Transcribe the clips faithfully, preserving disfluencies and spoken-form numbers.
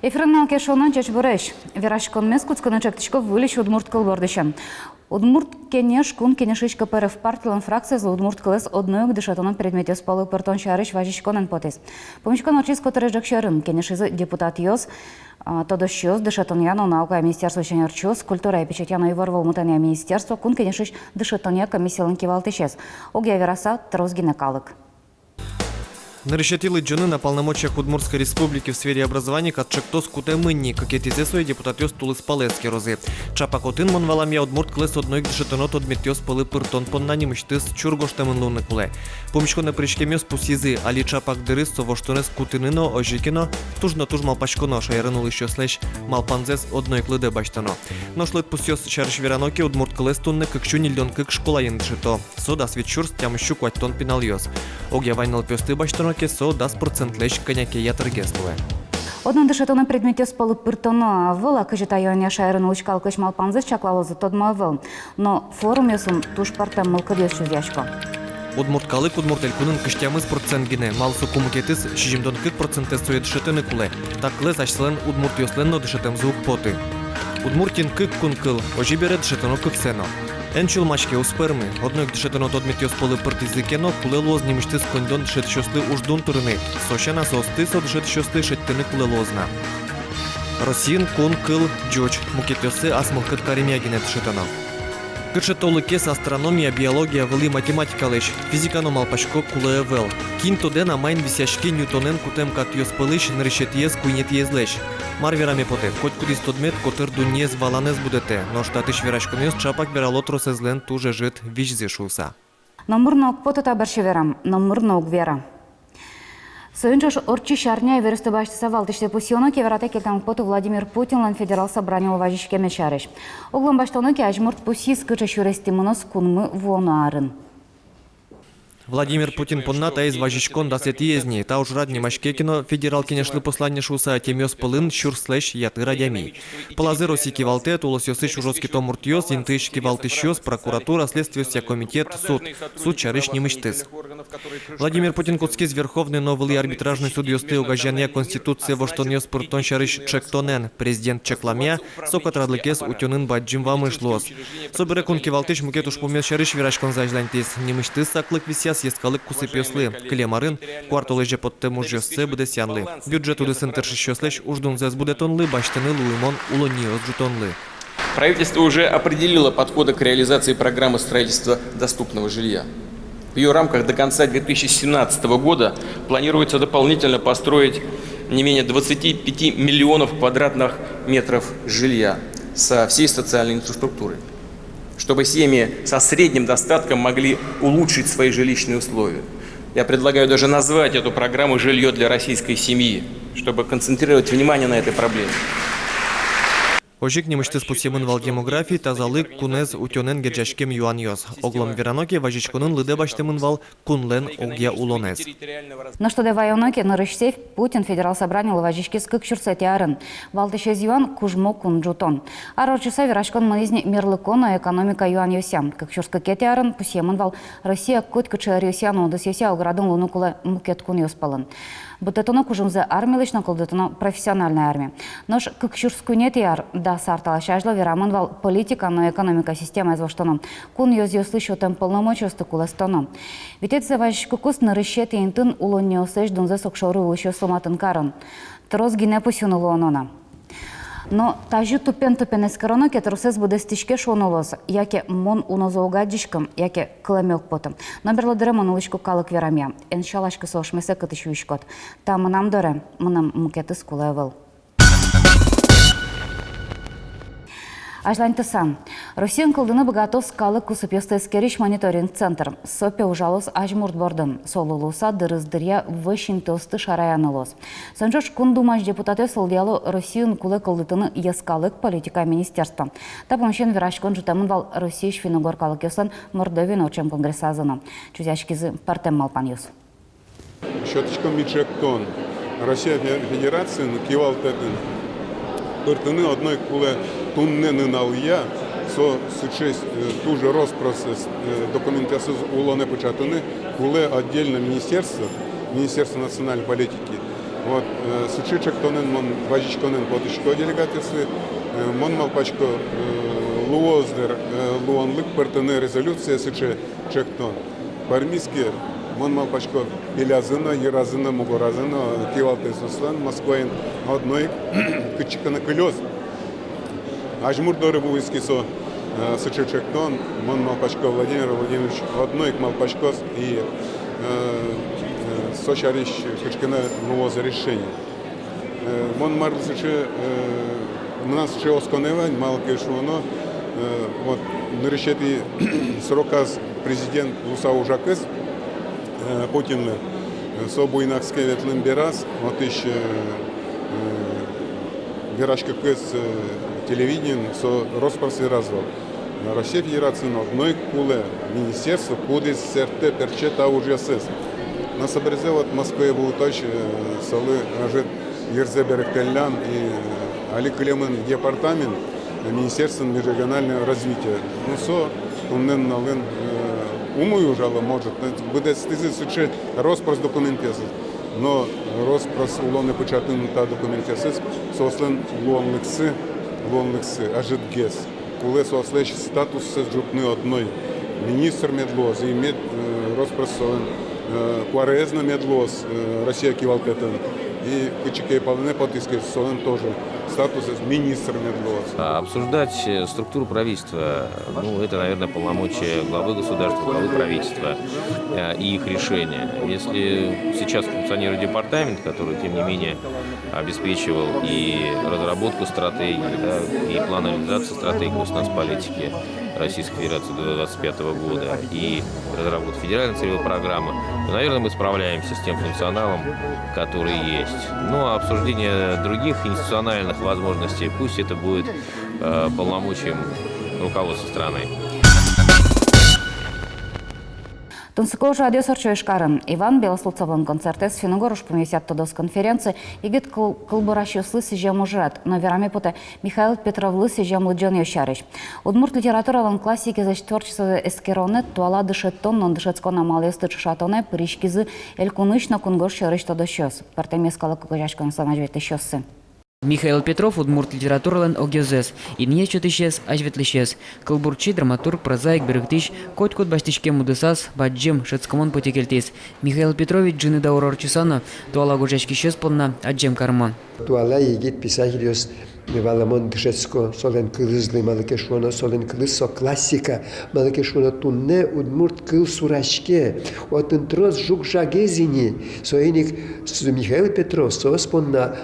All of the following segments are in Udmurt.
Эфирын «Малы ке шуоно». Ӟечбуресь! Вераськонмес кутскыны чектӥсько выльысь удмурт кыл бордысен. Удмурт Кенеш Кун Кенешысь КПРФ партилэн фракциезлы удмурт кылэз одно ик дышетоно предметъёс пӧлы пыртон сярысь вазиськонэн потӥз. Пумиськон ортчиз котырес ӝӧк сьӧрын. Кенешизы депутатъёс, а, тодосчиос, дышетонъя но наукая министерствоысь ӧнерчиос, культурая, печатья но ивор вӧлмытонъя министерство, Кун Кенешысь дышетонъя комиссилэн кивалтӥсез. Огъя вераса, трос гинэ калык. Нырысетӥ лыдӟонын на полномочиях Удмуртской Республики в сфере образования кат чектос кутэмын ни. Кыкетӥзэ сое депутатъёс тулыспал эскерозы. Чапак отын, мон валамъя, удмурт кылэз одно ик дышетоно тодметъёс пӧлы пыртон понна нимысьтыз чур гожтэмын луыны кулэ. Пумиськонэ пыриськемъёс пусйизы, али чапак дырыз со воштонэз кутыны но, озьы ке но, туж но туж малпаськоно, шаерын улӥсьёслэсь малпанзэс одно ик лыдэ басьтоно. Нош лыдпусъёс сярысь верано ке, удмурт кылэз туннэ кык сю ньыльдон кык школаын дышето. Со дас вить сюрс тямыс сю куатьтон пиналъёс. Огъя вань нылпиосты басьтоно ке, со дас процентлэсь кӧня ке ятыргес луэ. Одно дышетоно предметъёс пӧлы пыртоно ӧвӧл-а, кызьы та юанъя шаерын улӥсь калыклэсь малпанзэс чаклалозы, тодмо ӧвӧл. Но форумъёсын туж пӧртэм мылкыдъёс чузъясько. Удмурт калык Удмурт Элькунын кызь тямыс процент гинэ, малы соку мукетыз сизьымдон кык процентэз сое дышетыны кулэ. Та кылэз асьсэлэн, удмуртъёслэн но, дышетэмзы уг поты. Удмуртиын кык кун кыл, озьы бере дышетоно кыксэ но. Эн сюлмаське, уз пӧрмы. Одно ик дышетоно тодметъёс пӧлы пыртӥзы ке но, кулэ луоз нимысьтыз коньдон дышетӥсьёслы уждун турыны. Со сяна соосты, со дышетӥсьёсты шедьтыны кулэ луоз на. Россиын кун кыл ӟуч, мукетъёссэ ас мылкыд каремъя гинэ дышетоно. Кыӵе толыкез астрономия, биология вылӥ математикалэсь, физика но, малпасько, кулэ ӧвӧл. Кин тодэ на, маин висъяське Ньютонэн кутэм катъёс пӧлысь нырысетӥез куинетӥезлэсь. Мар вераме потэ, котькудӥз тодмет котыр дуннеез валанэз будэтэ, нош татысь вераськонъёс чапак верало тросэзлэн туж ӧжыт визьзы шуыса. Номыр но уг поты та бӧрсьы верам, номыр но уг вера. Соин ӵош ортчись арня иворъёсты басьтыса, валтӥсьсэ пусъёно ке, вератэк кельтэм уг поты Владимир Путинлэн Федерал Собранилы вазиськемез сярысь. Огъя басьтоно ке, азьмурт пусйиз, кыӵе сюрес тӥ мыноз кунмы вуоно арын. Владимир Путин понна таиз вазиськон дасэтӥез ни. Та ужрад нимаське ке но Федерал Кенешлы послание шуыса, ӧтемъёс пӧлын сюрслэсь ятыр адями. Пӧлазы Россия кивалтэт, улосъёсысь ужоскытомуртъёс, интыысь кивалтӥсьёс, прокуратура, следствиосъя комитет, суд. Суд сярысь нимысьтыз. Владимир Путин кутскиз Верховной но вылӥ арбитражной судъёсты огазеянъя конституцие воштонъёс пыртон сярысь чектонэн. Президент чакламъя, со катрадлыкез утёнын бадӟым вамыш луоз. Собере кун кивалтӥсь мукет ужпумъёс сярысь вераськонзэ азьланьтӥз. Нимысьтыз саклык висъяз йӧскалык кусыпъёслы, кылем арын куартолэзе поттэм ужъёссэ быдэсъянлы, бюджет удысын тыршисьёслэсь уждунзэс будэтонлы, басьтыны луымон улонниос ӝутонлы. Правительство уже определило подходы к реализации программы строительства доступного жилья. В её рамках до конца две тысячи семнадцатого года планируется дополнительно построить не менее двадцати пяти миллионов квадратных метров жилья со всей социальной инфраструктурой, чтобы семьи со средним достатком могли улучшить свои жилищные условия. Я предлагаю даже назвать эту программу «Жильё для российской семьи», чтобы концентрировать внимание на этой проблеме. Озьы ик нимысьтыз пусъемын вал демографи, тазалык, кунэз утёнэн герӟаськем юанъёс. Огъя верано ке, вазиськонын лыдэ басьтэмын вал кунлэн огъя улонэз. Нош тодэ ваёно ке, нырысьсэ Путин Федерал Собранилы вазиськиз кык сюрсэтӥ арын. Валтӥсез юан — кужмо кун ӝутон. Ар ортчыса вераськон мынӥз ни мерлыко но экономика юанъёсъя. Кык сюрс кыкетӥ арын пусъемын вал Россия котькыӵе ӧръёсъя но удысъёсъя оградын луыны кулэ мукет кунъёс пӧлын. Быдтоно кужымзэ армилэсь но кылдытоно профессиональной армия. Нош кык сюрс куинетӥ ар, дас ар талэсь азьло, верамын вал политика но экономика системаез воштоно. Кун ёзъёслы сётэм полномочиосты кулэстоно. Витетӥзэ вазиськыкуз нырысетӥ интын улонниослэсь дунзэс огшоры улӥсьёслы матын карон. Трос гинэ пусйыны луоно на. Но тазьы тупен-тупен эскероно ке, тросэз быдэстӥське шуоно луоз: яке мон унозэ уг адӟиськы, яке кылэме уг поты. Но берло дыре мон улӥсько калык верамъя. Эн сяласькы со ошмесэ, кытысь юиськод. Та мынам доре, мыным мукетыз кулэ ӧвӧл. Азьланьтыса. Россиын кылдыны быгатоз калык кусыпъёсты эскерись мониторинг центр. Со, пе, ужалоз азьмурт бордын. Солы луыса, дырыз дыръя вӧсь интыосты шараяны луоз. Соин ӵош Кун Думаысь депутатъёс сылъяло Россиын кулэ кылдытыны йӧскалык политика министерство. Та пумысен вераськон ӝутэмын вал Россиысь финн-угор калыкъёслэн Мордовиын ортчем конгрессазы но. Чузъяськизы пӧртэм малпанъёс. Сётӥськом ми ӵектон Россия Фе-, Федерациын, кивалтэтын, пыртыны одно ик кулэ туннэ нуналъя, со сыӵе, э, туж рос-прос, э, документъёсыз улонэ пыӵатыны кулэ отдельно министерство, Министерство национальной политики. Вот, э, сыӵе ӵектонэн мон вазиськонэн потӥсько делегатъёслы. Э, мон малпасько, э, луоз, дыр, э, луонлык пыртыны резолюцие сыӵе ӵектон. Пӧрмиз ке, мон малпасько, пелязы но, йыразы но, мугоразы но кивалтӥсьёслэн Москваын одно ик кытчы ке но кылёз. Азьмурт доры вуиз ке со, э, сыӵе ӵектон, мон малпасько, Владимир Владимирович одно ик малпаськоз и, э, э, со сярысь кыӵе ке но луоз решение. Э, мон марлы сыӵе, э, мынам сыӵе осконэ вань, малы ке шуоно, э, вот, нырысетӥ сроказ президент луса ужакыз, э, Путинлэн, э, со буйнакске ветлэм бераз, отысь, э, э, вераськыкуз, э, телевидениын, со рос-прос вераз вал. Россия Федерациын одно ик кулэ министерство, кудӥз сэрттэ-пертче та ужъёсыз. Но собере вот Москвае вуытозь, э, солы ӧжыт йырзэ берыктӥллям, и, э, али кылемын департамент, э, Министерство межрегионального развития. Ну, со туннэ нуналын, э, умой ужало, может, но быдэстӥзы сыӵе рос-прос документъёсыз. Но рос-прос улонэ пыӵатыны та документъёсыз, соослэн луонлыксы, луонлыксы ӧжытгес. Кулэ соослэсь статуссэс ӝутны одно ик. Министр мед луоз, и мед, э, рос-прос солэн, э, куараез но мед луоз, э, Россия кивалтэтын. И кытчы ке палэнэ потӥз ке, солэн тоже статусэз министр мед луоз. А обсуждать, э, структуру правительства, ну, это, наверное, полномочия главы государства, главы правительства, э, и их решения. Если сейчас функционирует департамент, который, тем не менее, обеспечивал и разработку стратегии, да, и план реализации стратегии государственной политики Российской Федерации до двадцать пятого года, и разработку федеральной целевой программы, то, наверное, мы справляемся с тем функционалом, который есть. Ну, а обсуждение других институциональных возможностей, пусть это будет, э, полномочием руководства страны. Тунсыко ужрадъёс ортчо Ижкарын. Иван Белослудцевлэн концертэз, финн-угор ужпумъёсъя тодос конференция, егит кыл-, кылбурасьёслы сӥзем ужрад. Но вераме потэ Михаил Петровлы сӥзем лыдӟонъёс сярысь. Удмурт литературалэн классикезлэсь творчествозэ эскеронэ, туала дышетон но дышетскон амалъёсты ӵошатонэ пыриськизы элькунысь но кунгож сьӧрысь тодосчиос. Пӧртэм йӧскалык огазеяськонъёслэн азьветлӥсьёссы. Михаил Петров — удмурт литературалэн огезэз, инъет сётӥсез, азьветлӥсез. Кылбурчи, драматург, прозаик, берыктӥсь, котькуд басьтӥськем удысаз бадӟым, шӧдскымон пытьы кельтӥз. Михаил Петрович ӝыны даур ортчыса но туала гожъяськисьёс понна адӟем карымон. Туала егит писательёс, валамон, дышетско солэн кылызлы, малы ке шуоно солэн кылыз со классика, малы ке шуоно туннэ удмурт кыл сураське, отын трос жуг-жагез ини, соин ик с-, Михаил Петров соос понна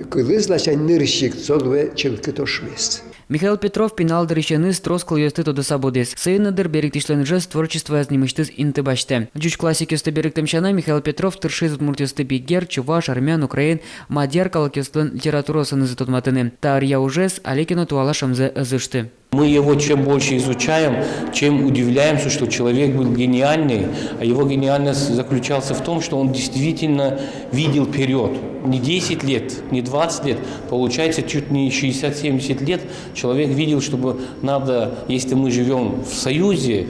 кылыз ласянь нырысь ик со луэ чылкыт ошмес. Михаил Петров пинал дырысеныз трос кылъёсты тодыса будӥз. Соин но, дыр, берыктӥсьлэн ужез творчествояз нимысьтыз инты басьтэ. Ӟуч классикъёсты берыктэм сяна, Михаил Петров тыршиз удмуртъёсты бигер, чуваш, армян, украин, мадьяр калыкъёслэн литератураосынызы тодматыны. Та ӧръя ужез алеке но туала шӧмзэ ӧз ышты. Мы его чем больше изучаем, чем удивляемся, что человек был гениальный, а его гениальность заключался в том, что он действительно видел вперёд. Не десять лет, не двадцать лет, получается, чуть не шестьдесят-семьдесят лет человек видел, чтобы надо, если мы живём в Союзе,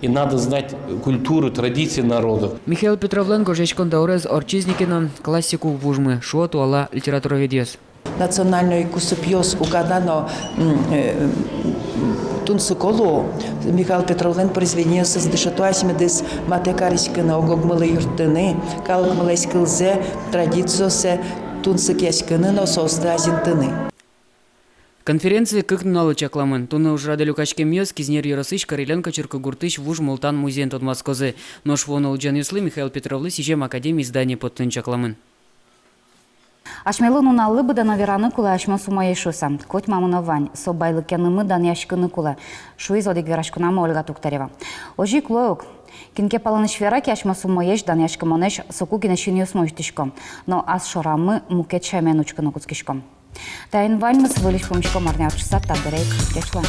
и надо знать культуру, традиции народов. Михаил Петровлэн гожъяськон даурез ортчиз ни ке но, классик уг вужмы, шуо туала литературоведъёс. Национальной кусыпъёс уг адӟо но, м, э, тунсыко луо. Михаил Петровлэн произведениосыз дышето асьмедыз матэ кариськыны, ог-огмылы юрттыны, калыкмылэсь кылзэ, традициоссэ тунсыкъяськыны но соосты азинтыны. Конференция кык нуналлы чакламын. Туннэ ужрадэ люкаськемъёс Кизнер ёросысь Короленко черкогуртысь Вуж Мултан музейын тодматскозы. Нош вуоно лыдӟонъёслы Михаил Петровлы сӥзем академиысь здание поттыны чакламын. Асьмелы нуналлы быдэ но вераны кулэ асьмеос умоесь шуыса. Котьмамы но вань, со байлыкенымы данъяськыны кулэ, шуиз одӥг вераськонамы Ольга Туктарева. Озьы ик луэ ук. Кин ке палэнысь вера ке асьмеос умоесь, данъяськымонэсь, соку гинэ синъёсмы усьтӥсько. Но ас шорамы мукет сямен учкыны кутскиськом. Таин ваньмыз, выльысь пумиськом арня ортчыса та дыре ик. Ӟеч луэ.